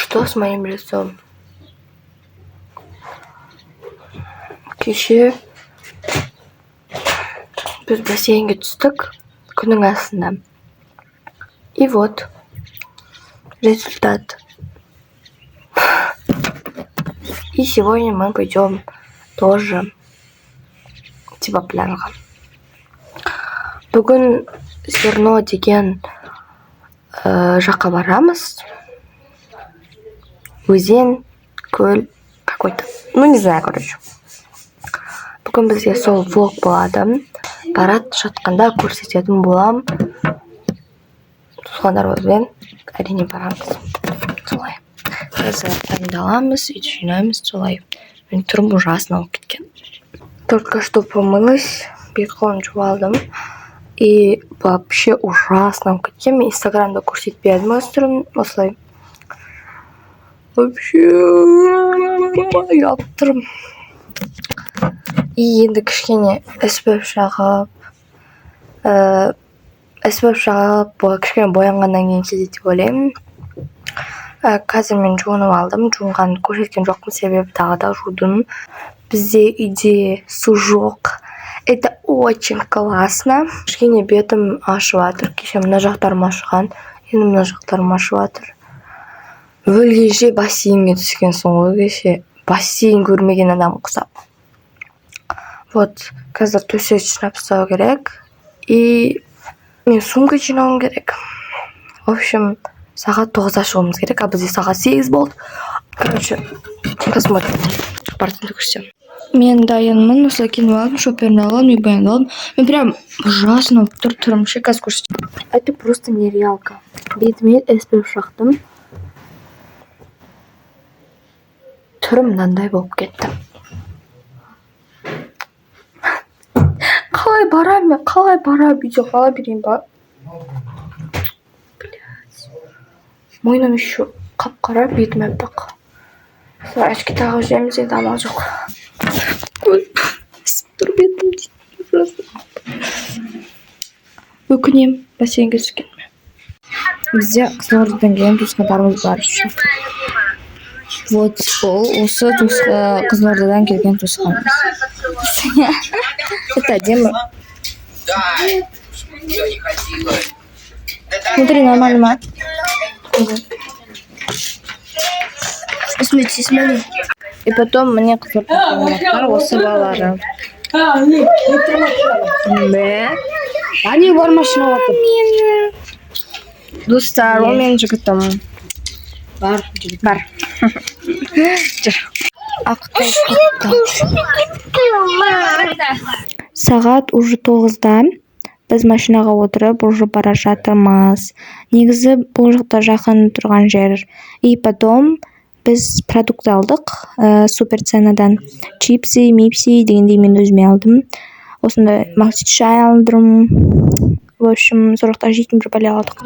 Что с моим лицом? Кеше біз бассейнге түстік күннің астында. И вот результат. И сегодня мы пойдем тоже типа пляжға. Бүгін Зерно деген жаққа барамыз. Өзен, көл какой-то. Ну, не знаю, короче. Бүгін бізге сол влог болады. Барат жатқанда көрсететін болам. Туысқандарымызбен әрине барамыз. Солай. Қазір дайындаламыз, үйді жинаймыз, солай. Менің түрім ужасно болып кеткен. Только что помылась, бет қолымды жуып алдым. И вообще ужасно болып кеткен. Мен Инстаграмда көрсетпедім өз түрім осылай. Вообще ұялып тұрмын. И енді кішкене СПФ жағып, СПФ жағып, кішкене боянғаннан кейін кетеді деп ойлаймын. Қазір мен жуынып алдым. Жуынғанымды көрсеткен жоқпын, себебі тағы да жудым. Бізде үйде су жоқ. Это очень классно. Кішкене бетім ашып жатыр. Кеше мына жақтарым ашыған, енді мына жақтарым ашып жатыр. Өлгенше бассейнге түскенсің ғой кеше. Бассейн көрмеген адам құсап. Вот, қазір төсек жинап тастау керек. И мен сумка жинауым керек. В общем, сағат 9-да шығуымыз керек, а бізде сағат 8 болды. Короче, посмотрим. Баратын көрсетемін. Мен дайынмын, осылай киініп алдым, шоперін алдым, и боянып алдым. Мен прям ужасно болып тұр түрім ше, қазір көрсетемін. Это просто нереалка. Бетіме СПФ жақтым. Түрім мынандай болып кетті. Қалай барамын мен, қалай барамын, үйде қала берейін ба? Блядь. Мойным еще қап-қара, бетім аппақ. Солай очки тағып жүреміз енді, амал жоқ. Ісіп тұр бетім дейді. Ужасно. Өкінемін бассейнге түскеніме. Бізде Қызылордадан келген туысқандарымыз бар еще. Вот ол осы Қызылордадан келген туысқанымыз. Это әдемі. Смотри, нормально ма? Смотри, смотри. И потом мне Қызылордадан осы балалары. Мә. Они бар машина отыр. Достар, ол менің жігітім. Бар жігіт. Бар. Жүр. Ақтау. Сағат уже 9-да. Біз машинаға отырып уже бара жатырмыз. Негізі бұл жақта жақын тұрған жер. И потом біз продукт алдық, Суперценадан. Чипсы, мипси дегендей мен өзіме алдым. Осындай Макси чай алдым. В общем, сол жақта жейтін бір бәле алдық.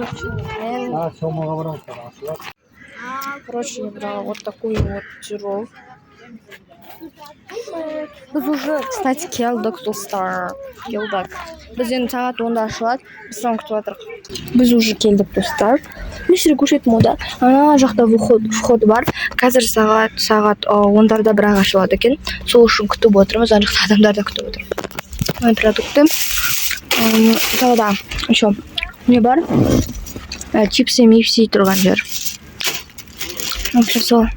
Короче, я брала вот такую вот тирол. Біз уже, кстати, келдік, достар. Келдік. Біз енді сағат 10-да ашылады. Біз соны күтіп жатырмық. Біз уже келдік, достар. Мен сіздерге көрсеттім ғой да. Ана жақта вход бар. Қазір сағат 10-дарда бірақ ашылады екен. Сол үшін күтіп отырмыз. Ана жақта адамдар да күтіп отыр. Мои продукты. Тағы да еще не бар? Чипсы, мипси тұрған жер. В общем, сол.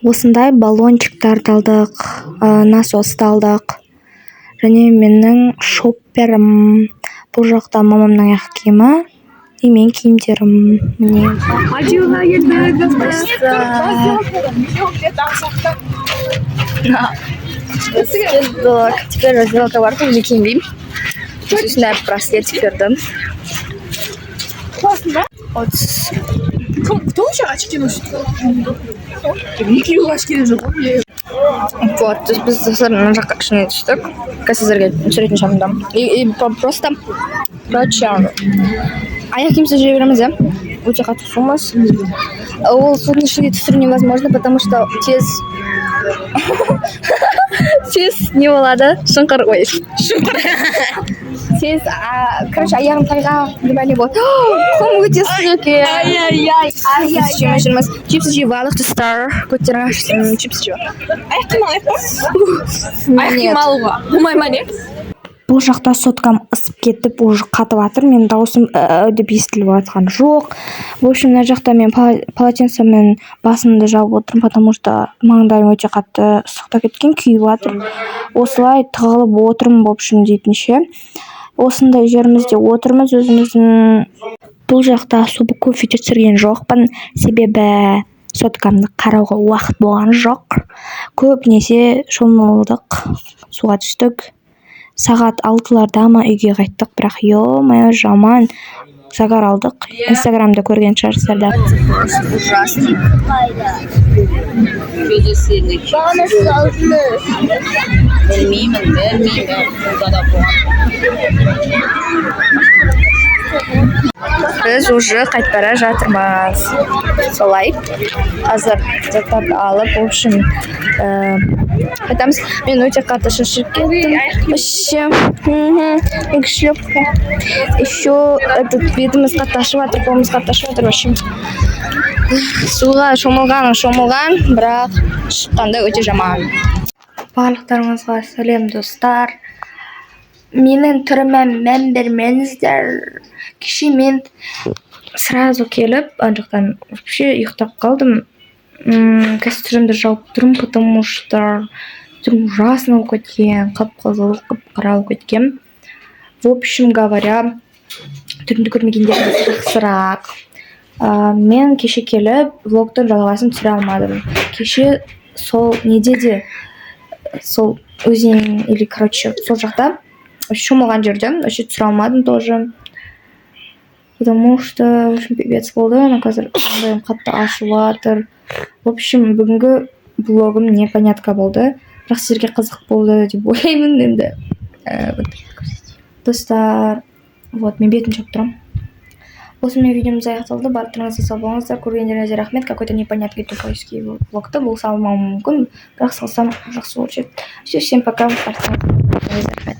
Осындай баллончиктарды алдық, насосты алдық. Және менің шопперім. Бұл жақта мамамның аяқ киімі и менің киімдерім. Міне. Ачуға келдік. Біз келдік. Теперь разделка бар, уже киінбеймін. Осындай браслетик берді. Вот. Кто вообще очки носит? Екеуі очки жоқ қой. Вот, то есть біз, достар, мына жаққа ішіне түстік. Қазір сіздерге түсіретін шығармын. И просто, короче, аяқ киімсіз жүре береміз, иә? Өте қатты сумас. Ол судың ішінде түсіру невозможно, потому что тез не болады? Шұңқыр, ой, шұңқыр. Тез, короче, аяғым тайғақ, бір бәле болды. Құм өте ыстық екен. Ай-яй-яй. Чипсы жемей жүрміз. Чипсы жеп алдық, достар. Көттерің ашсын, чипсы жеп. Аяқ киім алайық па? Аяқ киім алуға болмай ма, не? Бұл жақта соткам ысып кетіп, уже қатып жатыр. Менің дауысым деп естіліп жатқан жоқ. В общем, мына жақта мен полотенцемен басымды жауып отырмын, потому что маңдайым өте қатты ыстықтап кеткен, күйіп жатыр. Осылай тығылып отырмын, в общем, дейтін ше. Осындай жерімізде отырмыз өзіміздің. Бұл жақта особо көп видео түсірген жоқпын, себебі соткамды қарауға уақыт болған жоқ. Көбінесе шомылдық, суға түстік. Сағат 6-ларда ма, үйге қайттық, бірақ, ё-моё, жаман загар алдық. Инстаграмда көрген шығарсыздар да. Ужасно. Көзі сені. Бағана сіз алдыңыз. Білмеймін, білмеймін. Бұлда да болған. Біз уже қайтып бара жатырмыз. Солай. Қазір заттарды алып, в общем, қайтамыз. Мен өте қатты шаршап кеттім. Вообще. Мгм. Шлепка. Еще этот бетіміз қатты ашып жатыр, қолымыз қатты ашып жатыр. В общем, суға шомылған, шомылған, бірақ шыққанда өте жаман. Барлықтарыңызға сәлем, достар. Менің түріме мән бермеңіздер. Кеше мен сразу келіп, ана жақтан вообще ұйықтап қалдым. Қазір түрімді жауып тұрмын, потому что түрім ужасно болып кеткен, қып қызыл, қып қара болып кеткен. В общем говоря, түрімді көрмегендеріңіз жақсырақ. Мен кеше келіп, влогтың жалғасын түсіре алмадым. Кеше сол неде де, сол өзен или, короче, сол жақта шомылған жерде вообще түсіре алмадым тоже, потому что, в общем, пипец болды. Ана қазір маңдайым қатты ашып жатыр. В общем, бүгінгі влогым непонятка болды, бірақ сіздерге қызық болды деп ойлаймын енді. Вот, достар, вот мен бетімді жауып тұрамын. Осымен видеомыз аяқталды. Барлықтарыңызға сау болыңыздар, көргендеріңізге рахмет. Какой-то непонятный тупойский влогты бұл салмауым мүмкін, бірақ салсам, жақсы болушы еді. Все, всем пока, барлықтарыңызға рахмет.